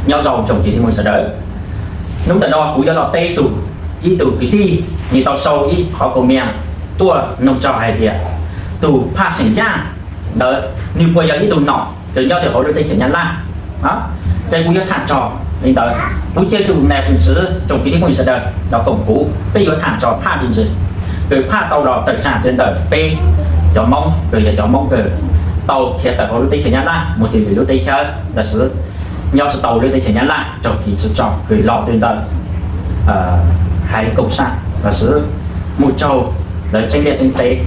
Nyob zoo tsoom kwv tij phooj ywg sawv daws, hnub ntawm no kuv yuav los teb tug, ib tug kwv tij, nws tau sau ib qhov comment tuaj nug txog hais tias tus Phaj Xeem Yaj ntawd nws puas yog ib tug nom kws nyob rau hauv lub teb chaws Nyab Laj. Ces kuv yuav tham txog li ntawd, kuv cia tsum nam tsum tswv tsoom kwv tij phooj ywg sawv daws los koom kuv, peb yuav tham txog Phaj me ntsis, kws Phaj tau los tawm tsaam rau ntawm peb cov Moob, kws yog cov Moob kws tau khiav tawm hauv lub teb chaws Nyab Laj mus rau lwm lub teb chaws lossis nyob tsis tau lub teb chaws Nyab Laj raug kev tsim txom kws los rau ntawm haiv koom sam lossis mus raug lawv tseeb liaj tseeb teb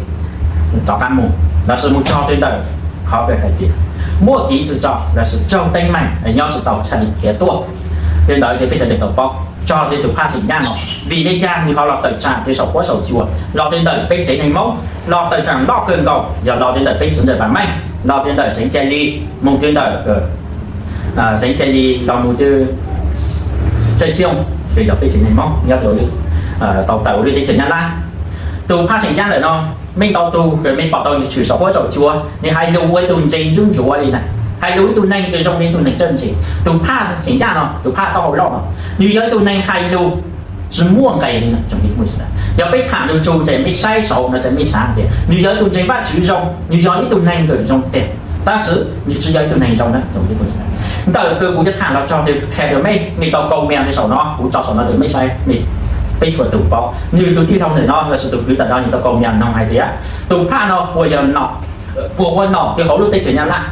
rov qab mus lossis mus txog rau ntawm qhov kws hais tias muaj kev tsim txom lossis raug teeb meem nyob tsis tau tshaj li khiav tuaj. Li ntawd ces peb sawv daws tau paub txog rau tus Phaj Xeem Yaj no, vim li cas nws ho los tawm tsaam rau saum huab saum cua, los rau ntawm peb tsev neeg Moob, los tawm tsaam loj kawg nkaus yog los rau ntawm peb txiv ntxawm Vam Meej, los rau ntawm Xeev Cia Li, mus rau ntawm Xeev Cia Li los mus rau Tsaij Xyooj, kws yog peb tsev neeg Moob nyob rau, tau tawm hauv lub teb chaws Nyab Laj. Tus Phaj Xeem Yaj ntawm no, mej ntau tug kws mej pom tau nws tshwm saum huab saum cua, nws hais lus ua ib tug ntse ntsuab ntsuav li ntag, hais lus ib tug neeg kws zoo li ib tug neeg txawj ntse. Tus Phaj Xeem Yaj no, tus Phaj taub hau loj no, nws yog ib tug neeg hais lus tsis muaj nqis li no. Yog peb tham lus txug ces mej saib saud no ces mej xav tias nws yog ib tug ntseeg Vajtswv zoo, nws yog ib tug neeg kws zoo tiag, tab sis nws tsis yog ib tug neeg zoo na. Ntawm kws kuv yuav tham los txog rau qhia rau mej, mej tau comment rau saum no, kuv tso saum no rau mej saib, peb txhua tus paub. Nws tus tij laug ntawm no lossis tus kwv ntawm no nws tau comment nug hais tias tus Phaj no puas yog nom, puas ua nom rau hauv lub teb chaws Nyab Laj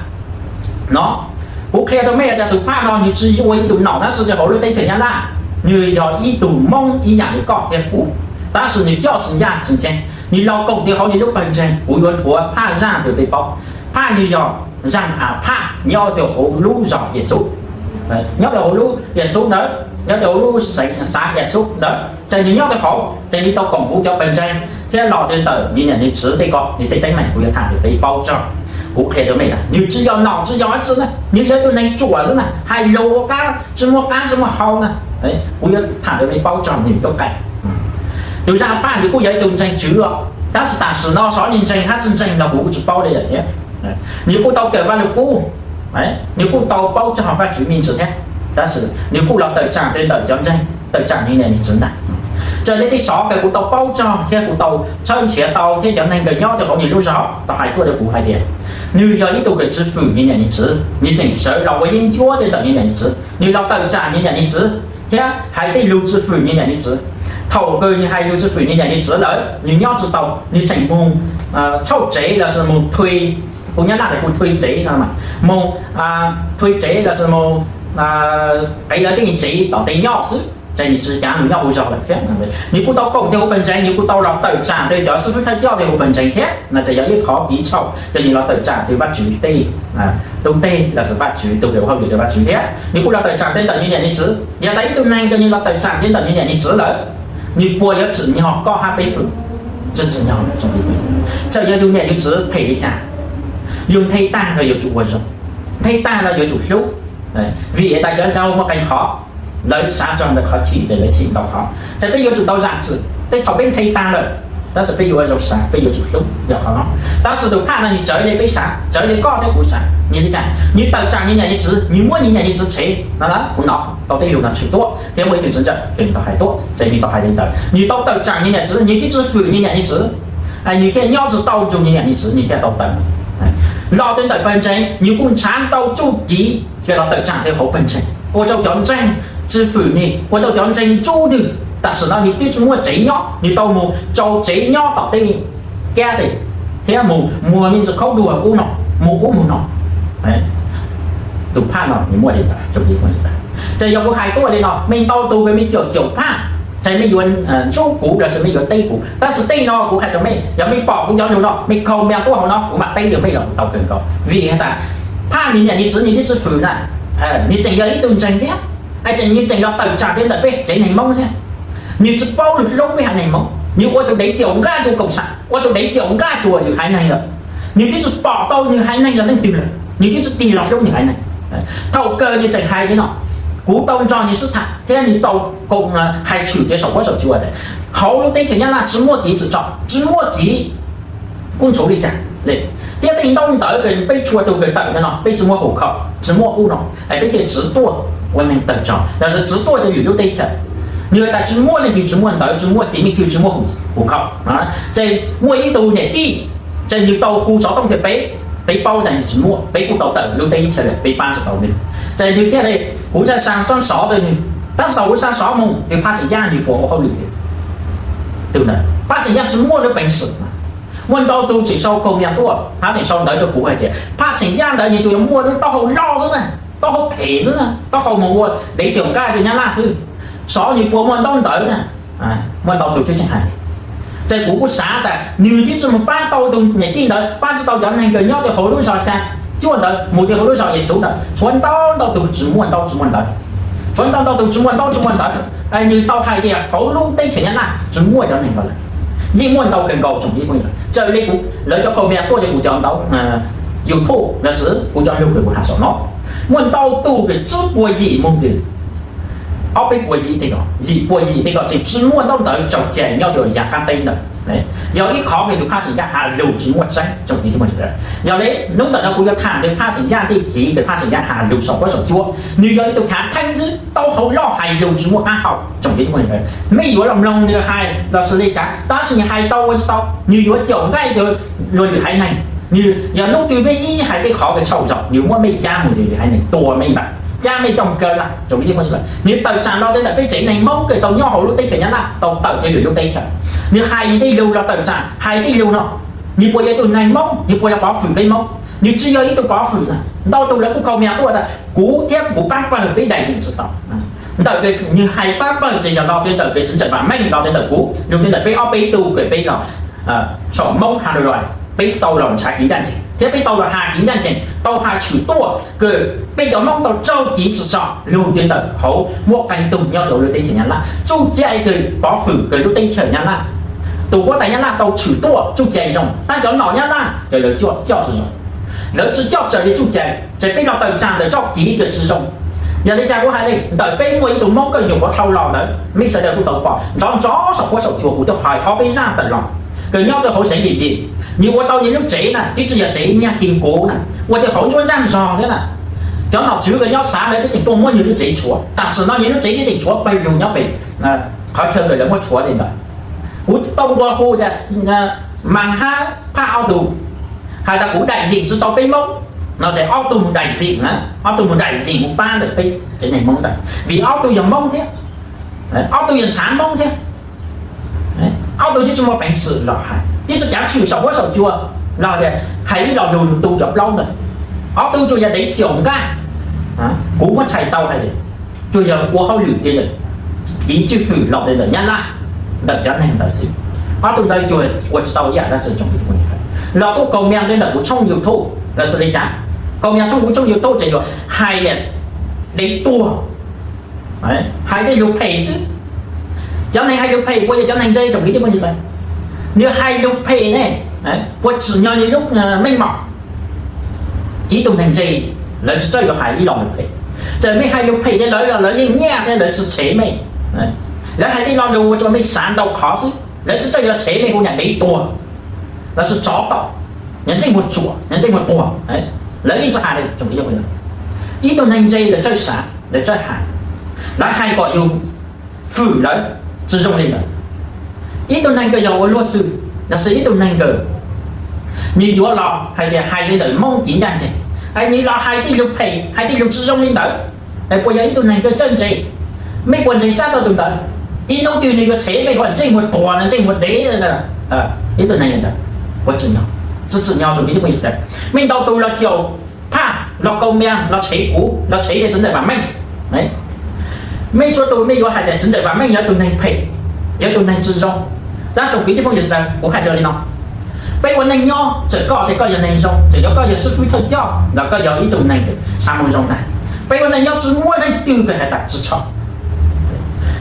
no. Kuv qhia rau mej tias tus Phaj no nws tsis ua ib tug nom dab tsi rau hauv lub teb chaws Nyab Laj, nws yog ib tug Moob ib yam li koj thiab kuv, tab sis nws coj tsis ncaj tsis ncees, nws los koom rau hauv nws lub pawg ntseeg. Kuv yuav nthuav Phaj zaj rau peb paub. Phaj nws yog Zaj A Phaj nyob rau hauv lub zos Yexus, nyob rau hauv lub Yexus ntawd, nyob rau hauv lub xeev xav Yexus ntawd, ces nws nyob rau hauv ces nws tau koom kuv cov pawg ntseeg thiab los rau ntawm nws niam nws txiv tej ko, nws tej teeb meem kuv yuav tham rau peb paub txog. Kuv qhia rau mej, nws tsis yog nom tsis yog dab tsi na, nws yog ib tug neeg ruam xwb na, hais lus ua qab tsis muaj qab tsis muaj hau na. Kuv yuav tham rau mej paub txog nws lub qe. Tus Zaj A Phaj nws kuj yog ib tug ntseeg Tswv os, tab sis tam sim no xyov nws ntseeg hab tsis ntseeg los kuv kuj tsis paub li lawm thiab. Nws kuj tau kawm Vaj Lug Kub, nws kuj tau paub txog Vajtswv me ntsis thiab, tab sis nws kuj los tawm tsaam rau ntawm cov ntseeg, tawm tsaam nws niam nws txiv ntag. Txawm li tej xyov kws kuv tau paub txog thiab kuv tau tshawb nrhiav tau thiab cov neeg kws nyob rau hauv nws lub zos tau hais tuaj rau kuv hais tias nws yog ib tug kws tsis fwm nws niam nws txiv, nws tseem sawv los ua yeeb ncuab rau ntawm nws niam nws txiv, nws los tawm tsaam nws niam nws txiv thiab hais tej lug tsis fwm nws niam nws txiv. Thaum kws nws hais lug tsis fwm nws niam nws txiv lawm, nws nyob tsis tau, nws tseem moog txhauj tsev lossis moog thui, kuv nyab laj tias kuv thui tsev no, moog thui tsev lossis moog qev lawv tej tsev tom tej nyob xwb, ces nws tsis kav lug nyob hauv zog lawm thiab. Nws kuj tau koom tej hauv pawg ntseeg, nws kuj tau los tawm tsaam rau cov xib fwb thawj coj tej hauv pawg ntseeg thiab, no ces yog ib qhov piv txhaum rau nws los tawm tsaam rau Vajtswv tej tub teg lossis Vajtswv tus kws ua hauj lwm rau Vajtswv thiab. Nws kuj los tawm tsaam rau ntawm nws niam nws txiv. Yog tas ib tug neeg kws nws los tawm tsaam rau ntawm nws niam nws txiv lawm, nws puas yuav tsim nyog koj hab peb fwm? Tsis tsim nyog. Txawm yog yug niam yug txiv phem li cas, yug nthe taag los yuav tsum ua zoo, nthe taag los yuav tsum hlub, vim tas cov laug muaj qee qhov lawv xav txog ntawm qhov chim ces lawv chim ntau qhov, ces peb yuav tsum tau zam txim. Tej thaum peb nthe taag lawm, tab sis peb yuav ua zoo xav, peb yuav tsum hlub, yog qhov no. Tab sis tus Phaj no nws txawv li peb xav, txawv li koj thiab kuv xav. Nws li cas? Nws tawm tsaam nws niam nws txiv, nws muab nws niam nws txiv tshev no. Kuv nov tau tej lug no tshwm tuaj thiab muaj ib tug txiv ntxawm kws nws tau hais tuaj, ces nws tau hais li ntawd. Nws tau tawm tsaam nws niam txiv, nws thiaj tsis fwm nws niam nws txiv, nws thiaj nyob tsis tau nrug nws niam nws txiv, nws thiaj tau tawm los rau ntawm pawg ntseeg. Nws kuj nrhav ntau txuj kev kws los tawm tsaam rau hauv pawg ntseeg, ua rau cov ntseeg tsis fwm nws, ua rau cov ntseeg ntxub nws. Tam sim no nws twb tsis muaj tsev nyob, nws tau mus rau tsev nyob tom tej kab tes thiab mus muag me ntsis khaub dua ub no, mus ub mus no. Tus Phaj no nws muaj li ntawd. Ces yog kuv hais tuaj li no, mej ntau tug kws mej caum caum Phaj, ces mej yuav ntxub kuv lossis mej yuav teb kuv, tab sis tej no kuv hais rau mej, yog mej pom kuv cov lug no mej comment tuaj hauv no kuv mam teb rau mej los kuv tau kawg nkaus. Vim has tas Phaj nws niam nws txiv nws twb tsis fwm na, nws tseem yog ib tug ntseeg thiab, es tseem nws tseem los tawm tsaam rau ntawm peb tsev neeg Moob thiab. Nws tsis paub lug hlub peb haiv neeg Moob, nws ua tus dev caum nqaj rua koom sam, ua tus dev caum nqaj rua lwm haiv neeg lawm. Nws twb tsis pom tau nws haiv neeg yog leej twg lawm, nws twb tsis tig los hlub nws haiv neeg. Thaum kawg nws tseem hais li no, kuv tau nrog nws sib tham thiab nws tau koom hais tshwm kev saum huab saum cua tas hauv lub teb chaws Nyab Laj tsis muaj kev tsim txom, tsis muaj kev kub ntxhov li cas li, thiab tej ntaub ntawv kws peb txhua tug kws tawm no peb tsis muaj hum khaum tsis muaj ub no, es peb thiaj txwv tuaj. ua neeg tawg tso, los sis tsi tuaj rau lwm lub teb chaws. Nwg tas tsi muaj leej twg tsi muaj ntawv, tsi muaj cev meej khw, tsi muaj huv khaum. Ces muaj ib tug niam tij, ces nwg tau hu xov tooj tias peb, peb paub tas nwg tsi muaj, peb kuj tau tawm lub teb chaws lawm, peb pab tsi tau nwg. Ces nwg thiaj li, kuv tsa sa tso sov rau nwg, tab sis thaum kuv sa sov moog nwg phaj xeem Yaj nwg puas ua hauj lwm twg na? Phaj xeem Yaj tsi muaj lub peev xwm. Muaj ntau tug tseem sau kaug mia tuaj hab tseem sau ntawv rau kuv hais tias phaj xeem Yaj ntawd nwg tsuas yog muaj lub taub hau loj xwb na, taub hau phem xwb na, taub hau moog ua dev txaum nqaj rau Nyab Laj xwb, xyov nwg puas muaj ntaub ntawv na. Muaj ntau tug twb tseem hais li. Ces kuv kuj xav tas nwg twb tsi moog pab tau tug niam tij ntawd, pab tsi tau cov neeg kws nyob rau hauv lub zos Xya Cuaj ntawd moog rau hauv lub zos Yexus ntawd, tshuav ntau ntau tug tsi muaj ntaub tsi muaj ntawv. Tshuav ntau ntau tug tsi muaj ntaub tsi muaj ntawv. Nwg tau hais tias hauv lub teb chaws Nyab Laj tsi muaj cov neeg ko lawm. Yeej muaj ntau kawg nkaus tsoom ib phooj ywg, raws li kuv, lawv cov kaug mia tuaj rau kuv cov ntawv YouTube los sis kuv cov lug kws kuv has saum no, muaj ntau tug kws tsib puas yim moog rau ob peb puas yim tej ko, yim puas yim tej ko tseem tsi muaj ntaub ntawv tsaug cai nyob rau yav qab teb ntawd. Yog ib qhov kws tus phaj xeem Yaj has lug tsi muaj tseeb tsoom ib phooj ywg. Yog li hnub ntawm no kuv yuav tham ntawm phaj xeem Yaj tej kev kws phaj xeem Yaj has lug saum huab saum cua. Nwg yog ib tug khav theeb xwb, taub hau loj hais lug tsi muaj qab hau tsoom ib phooj ywg. Mej yuav los mloog nwg hais los sis li cas, tab sis nwg hais tau ua tsi tau, nwg yuav caum nqaij rau luag lwm haiv neeg. Nwg yog hnub twg mej ib hais tej qhov kws tshau zog, nwg muab mej cab moog rau lwm haiv neeg tua mej ntag, cab mej coj moog kaw na tsoom ib phooj ywg. Nwg tawm tsaam los rau ntawm peb tsev neeg Moob kws tau nyob hauv lub teb chaws Nyab Laj, tau tawm rau lwm lub teb chaws. Nwg hais nwg tej lug los tawm tsaam hais tej lug no, nwg puas yog ib tug neeg Moob, nwg puas yog pov fwm peb Moob? Nwg tsi yog ib tug pov fwm na. Ntau tug lawv kuj kaug mia tuaj tas kuv thiab kuv pab pawg peb daim yeem tsi tau. Ntawm kws nwg hais pab pawg ces yog los rau ntawm kws txiv ntxawm Vam Meej los rau ntawm kuv, lug rau ntawm peb ob peb tug kws peb los saum Moob Hais Lus Lais, peb tau los nrhav kev ncaj nceeg thiab peb tau los has kev ncaj nceeg, tau has tshwm tuaj kws peb cov Moob tau raug kev tsim txom lug rau ntawm hauv muaj qee tug nyob rau lub teb chaws Nyab Laj. Txuj cai kws pov fwm kws lub teb chaws Nyab Laj, tus huab tais Nyab Laj tau tshwm tuaj txuj cai zoo, tab cov nom Nyab Laj kws lawv coj coj tsi zoo, lawv tsi coj raws li txuj cai, ces peb los tawm tsaam ntawm txoj kev kws tsi zoo. Yog li cas kuv hais li ntawm peb muaj ib tug Moob kawg nyuam qhuav dhau los ntawd, mej sawv daws kuj tau pom nrov nrov saum huab saum cua, kuv twb hais ob peb zaaj tawm los, kws nyob rau hauv xeev Điện Biên, nwg ua tau nwg lub tsev na, twb tsi yog tsev nyag kis kuv na, ua rau hauv ntsuab ntsag zog thiab na. Cov nom tswv kws nyob sav lawv twb tseem tuaj muab nwg lub tsev tshuav, tam sim no nwg lub tsev twb tseem tshuav pawg lug nyob pem qhov chaw kws lawv muab tshuav li ntawd. Kuv tau nqua hu tas Mas hab phaj ob tug hais tas kuv daim yeem tsi tau peb Moob no ces ob tug mus daim yeem na, ob tug mus daim yeem mus pab ntawm peb tsev neeg Moob ntawd vim ob tug yog Moob thiab, ob tug yog nrhav Moob thiab. Ob tug twb tsi muaj peev xwm los hais, twb tsi cav tshwm saum huab saum cua los tias hais ib lo lug tu cov plaub ntawd. Ob tug tsuas yog dev caum nqaj. Kuv muab tshais tau hais tias tsuas yog ua hauj lwm rau ntawm kev tswj fwm los rau ntawm Nyab Laj, ntawm cov neeg ntawd xwb. Ob tug ntawd tsuas ua tsi tau ib yam dab tsi tsoom ib tsoom phooj ywg. Los tuaj kaug mia rau ntawm kuv tshooj YouTube los sis li cas, kaug mia tshooj kuv tshooj YouTube ces yuav hais tias dev tuag, hais tej lug phem xwb. Cov neeg hais lug phem puas yog cov neeg ntse tsoom ib tsoom phooj ywg? Nwg hais lug phem ne, puas tsim nyog nwg lub meej mom? Ib tug neeg ntse lawv tsi txawj yuav hais ib lo lug phem. Txawm mej hais lug phem rau lawv los lawv yeej nyiaj thiab lawv tsi tshev mej. Lawv hais tej lo lug ua rua mej xav ntau qhov xwb, lawv tsi txawj yuav tshev mej hu nyam dev tuag los sis tsov tom, nyam ntsej muag tsuam, nyam ntsej muag tuag. Lawv yeej tsi hais li. Ib tug neeg ntse lawv txawj xav, lawv txawj hais, lawv hais kom yug fwm lawv tsi zoo li ntawd. Ib tug neeg kws yog ua luag xwm los sis ib tug neeg kws nwg yuav los hais tias hais li ntawm Moob kev ncaj nceeg, es nwg los hais tej lug phem, hais tej lug tsi zoo li ntawd, es puas yog ib tug neeg kws txawj ntse? Mej puas ntseeg sab rau tug ntawd? Ib hnub twg nwg yuav tshev mej ua ntsej muag tuag, ntsej muag dev. Ib tug neeg li ntawd puas tsim nyog? Tsi tsim nyog tsoom ib tsoom phooj ywg. Mej ntau tug los caum phaj, los kaug mia, los tshev kuv, los tshev txiv ntxawm Vam Meej. Mej txhua tug mej yuav hais tias txiv ntxawm Vam Meej yog tug neeg phem, yog tug neeg tsi zoo. Tab tsoom kwv tij phooj ywg sawv daws, kuv hais raws li no: peb ua neej nyob, txawm koj tias koj yog neeg zoo, txawm yog koj yog xib fwb thawj coj los koj yog ib tug neeg xav mus zoo ntag, peb ua neej nyob tsi muaj leej twg kws hais tas tsi txhaum.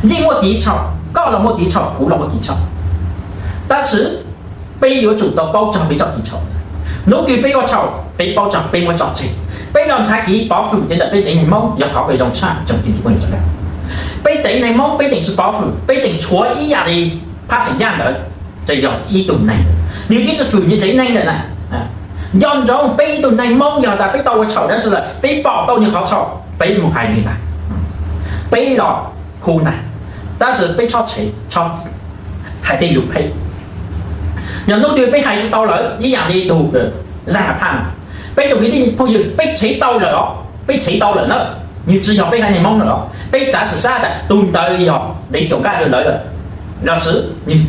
Yeej muaj kev txhaum, koj los muaj kev txhaum, kuv los muaj kev txhaum. Tab sis peb yuav tsum tau paub txog peb txoj kev txhaum. Hnub twg peb ua txhaum, peb paub txog peb muab tso tseg. Peb los nrhav kev pov fwm rau ntawm peb tsev neeg Moob yog qhov kws zoo tshaj tsoom kwv tij phooj ywg sawv daws. Peb tsev neeg Moob peb tseem tsi pov fwm, peb tseem tshuav ib yam li Phaj Xeem Yaj ntawd, ces yog ib tug neeg, nwg twb tsi fwm nwg tsev neeg lawm na. Nco ntsoov, peb ib tug neeg Moob yog tas peb tau ua txhaum dab tsi lawm, peb pom tau nwg qhov txhaum, peb mus hais nwg ntag. peb los khu ntag, tab sis peb txhob tshev, txhob hais tej lus phem. Yog hnub twg peb hais tsis tau lawm ib yam li tus zaj a phaj, peb tsoom kwv tij phooj ywg, peb tshev tau lawm os, peb tshev tau lawm na, nws tsis yog peb haiv neeg Hmoob lawm os, peb tsav txim sab tas tus ntawd yog dev caum nkaj rau lawv lawm, los sis nws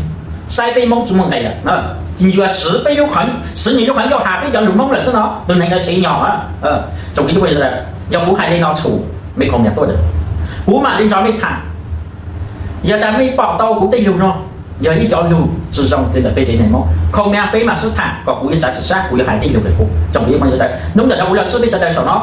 saib peb Hmoob tsis muaj nqis lawm, ces nws yuav siv peb lub qhov, siv nws lub qhov ncauj has peb cov lus Hmoob lawm xwb no, tus neeg ntawd tseem nyom. Tsoom kwv tij phooj ywg, yog kuv hais li no txhum mej comment tuaj, kuv mam li nrog mej tham. Yog tas mej pom tau kuv tej lus no yog ib cov lus tsis zoo ntawm peb tsev neeg Hmoob, comment peb mam sib tham kom kuv yuav tsav txim sab, kuv yuav hais tej lus phem. Tsoom kwv tij phooj ywg sawv daws, hnub ntawm no kuv los ntsib peb sawv daws saum no,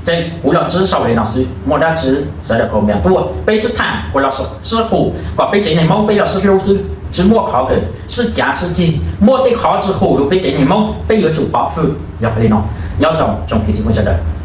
ces kuv los ntsib saum li no xwb, muaj dab tsi sawv daws comment tuaj peb sib tham, kuv los sib hu kom peb tsev neeg Hmoob peb los sib hlub xwb, tsis muaj qhov kws sib cav sib ceg, muaj tej qhov tsis hum lus peb tsev neeg Hmoob peb yuav tsum pov hwm. Yog li no, nyob zoo tsoom kwv tij phooj ywg sawv daws.